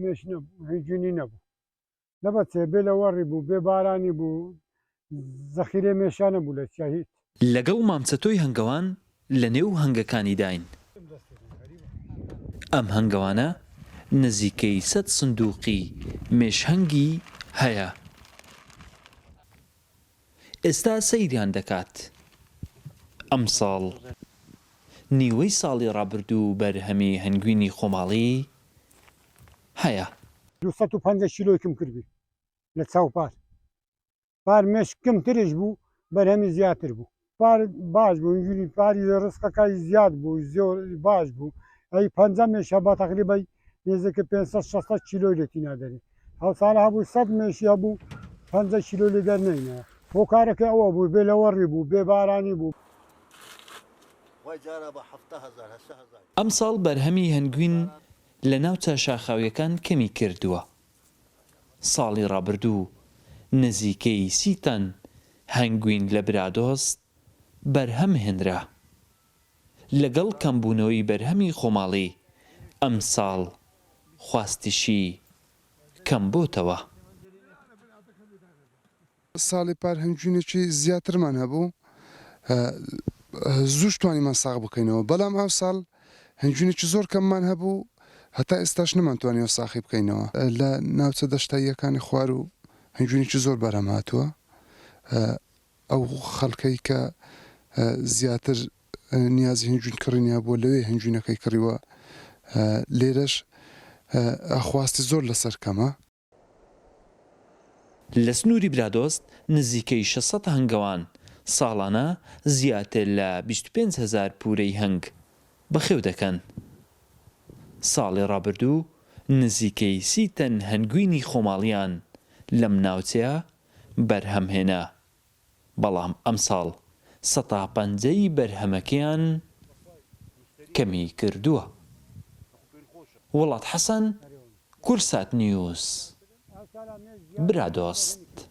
مێش نەبوو، هەنگوینی نەبوو. لەبەر چێ بێ لەوەڕی بوو، بێ بارانی بوو، زەخیرەی مێشا نەبوو لە چیا هیچ. لەگەڵ مام چەتۆی هەنگەوان لە نێو هەنگەکانیداین. ئەم هەنگەوانە نزیکەی سەت سندووقی مێشهەنگی هەیە. ئێستا سەیریان دەکات. ئەمساڵ نیوەی ساڵی ڕابردوو بەرهەمی هەنگوینی خۆماڵی هەیە. 250 کیلۆی کم کردبی لە چاو پار. پار مێشک کەمترش بوو بەرهەمی زیاتر بوو. پار باش بوو هەنگوینی پاری ڕزقەکەی زیاد بوو زۆر باش بوو ئەی 50 مێش هەبا تەقریبای نزیکە 500 600 کیلۆی لێ تینا دەرێ هەوساڵە هەبوو 100 مێشی هەبوو 50 کیلۆ لێ دەرنەینایە هۆکارەکەی ئەوە بوو بێ لەوەڕی بوو بێ بارانی بوو. ئەمساڵ بەرهەمی هەنگوین لە ناوچە شاخاوییەکان کەمی کردووە. ساڵی ڕابردوو نزیکەی سی تەن هەنگوین لە برادۆست بەرهەم هێنرا. لەگەڵ کەمبوونەوەی بەرهەمی خۆماڵی، ئەمساڵ خواستیشی کەمبۆتەوە. ساڵی پار هەنگوینێکی زیاترمان هەبوو زووش توانیمان ساغ بکەینەوە، بەڵام ئەوساڵ هەنگوینێکی زۆر کەممان هەبوو هەتا ئێستاش نەمانتوانیوە ساخی بکەینەوە. لە ناوچە دەشتاییەکانی خواروو هەنگوینێکی زۆر بەرهەم هاتووە، ئەو خەڵکەی کە زیاتر نیازی هەنگوین کڕینی هەبووە لەوێ هەنگوینەکەی کڕیوە، لێرەش خواستی زۆر لەسەر کەمە. لە سنووری برادۆست نزیکەی 600 هەنگەوان ساڵانە زیاتر لە 25 هەزار پوورەی هەنگ بەخێو دەکەن. ساڵی ڕابردوو نزیکەی سی تەن هەنگوینی خۆماڵیان لەم ناوچەیە بەرهەمهێنا، بەڵام ئەمساڵ سەتا پەنجەی بەرهەمەکەیان کەمی کردووە. وڵات حەسەن، کوردسات نیوز، برادۆست.